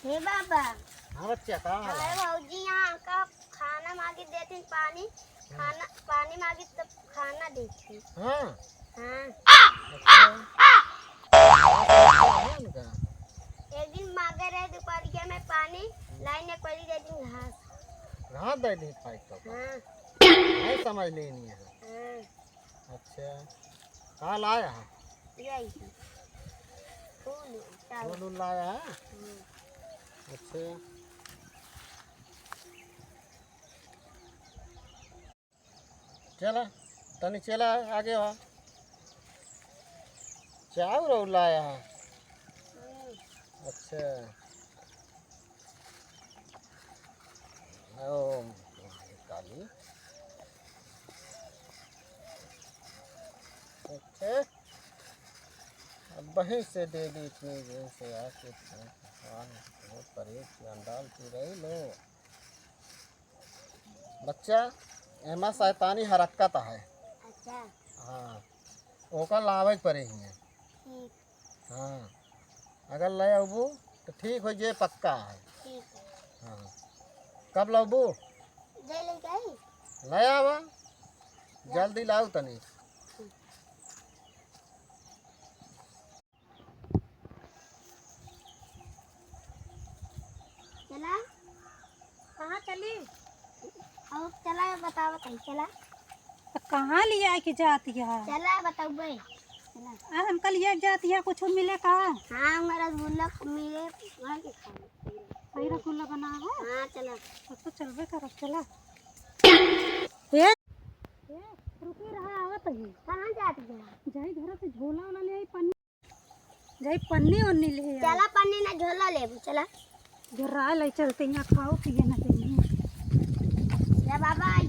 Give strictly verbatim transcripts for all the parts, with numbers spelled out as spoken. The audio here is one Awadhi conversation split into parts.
हे बाबा। हाँ बच्चा, का हाल है? हमारे भौजी यहाँ का खाना मांगी देती पानी, हाँ। खाना, पानी मांगी तो खाना देती। हाँ। हाँ। अच्छा। एक दिन मांगे रहे दोपहरिया में पानी, लाई ने कोई दे दिन घास। घास दे दिन खाए तो। हाँ। नहीं समझ लेनी है। हाँ। अच्छा, का लाया है? यही। फूल, चावल। फूल उल लाया है? हम्म। अच्छा। चला, तनी चला आगे हो। चाउर उल लाया है? हम्म। अच्छा। ओ, काली। अच्छा। अब वहीं से दे दी इतनी दिन से आके भगवान बहुत परहेज की अंडाल की रही लो। बच्चा, एमा शैतानी हरकत है। अच्छा। हाँ, ओका लावे के परे ही है। ठीक। हाँ, अगर ले अबू तो ठीक हो जे पक्का है। ठीक है। हाँ, कब लबू? जय लेके आई। ले आवा, जल्दी लाऊ तनी। चला। कहाँ चली? अब चला, बतावत है, चला। तो कहाँ लिया के जाती है? चला, बताऊबे। चला। आ, हमका लिया के जाती है, कुछ मिले का? हाँ, हमारा रसगुल्ला मिले, वहाँ के खाए। सही रसगुल्ला बना है? हाँ, चला। तब तो चलबे करब, चला। ए, ए, रुकी रहा, आवत ही। कहाँ जाती है? जाई घर से झोला वाला ले आई, पन्नी। जाई पन्नी ओन्नी ले आई। चला पन्नी ना झोला लेबू, चला। जरा ले चलते यहाँ खाओ पिए ना देंगे। या बाबा आई।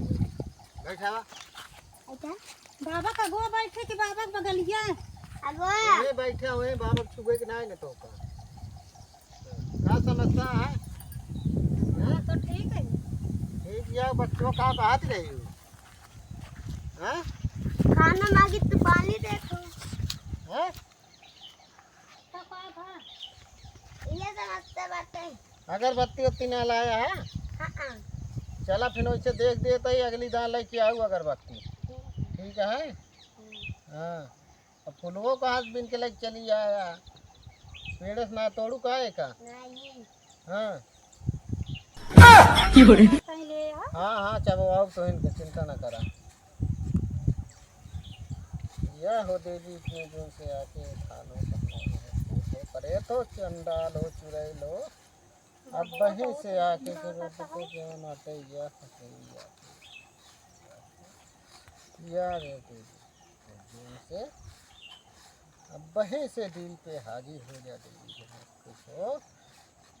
बैठा बा। अच्छा। बाबा का गो बैठे कि बाबा के बगलिया? अगो। वहीं बैठा, वहीं बाबा छुए के ना, ना तो का। का समस्या है? हाँ, तो ठीक है। ठीक है, बच्चों का बात रही हो। हाँ? खाना मांगी तो पानी देखो। हाँ? तो का भा? ये समस्या बात है। अगरबत्ती उत्ती ना लाया है? हाँ, हाँ। चला फिर वैसे देख देता ही अगली दान लेके आऊ अगरबत्ती। ठीक। ठीक है? हम्म। हाँ। अब फुलवो का हाथ बिन के लेके चली आया। पेड़े से ना तोड़ू का है का? नहीं। हाँ। हाँ, हाँ, चबो आओ तो इनके चिंता ना करा। यह हो देवी इतने दिन से आके खानो पकाओ। भूत हो, प्रेत हो, चंडाल हो, चुड़ैल हो। अब वहीं से आके के रोड पे जवन आटे यह फंसैया। यह रे देवी। दिन से अब वहीं से दिल पे हाजिर हो जा देवी जहाँ खुश हो।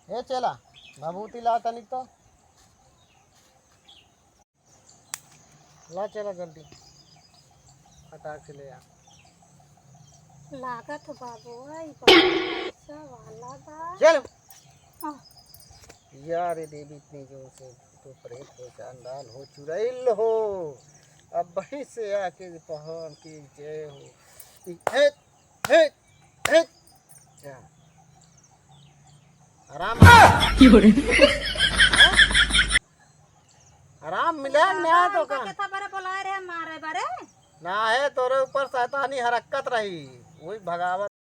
हे चेला, भभूति ला तनिक तो। ला चेला जल्दी। फटाक से ले आ। लागत बाबू, ई पैसा वाला बा। चल। हाँ। या रे देवी, इतनी जोर से तो प्रेत हो, चांडाल हो, चुड़ैल हो, अब वहीं से आके भगवान की जय हो। हेत, हेत, हेत। जा। आराम। क्यों रे? आराम मिला कि ना तो का? केथा बरे बोलाए रहे, मारे बरे? ना है, तोरे ऊपर शैतानी हरकत रही, वही भगावत।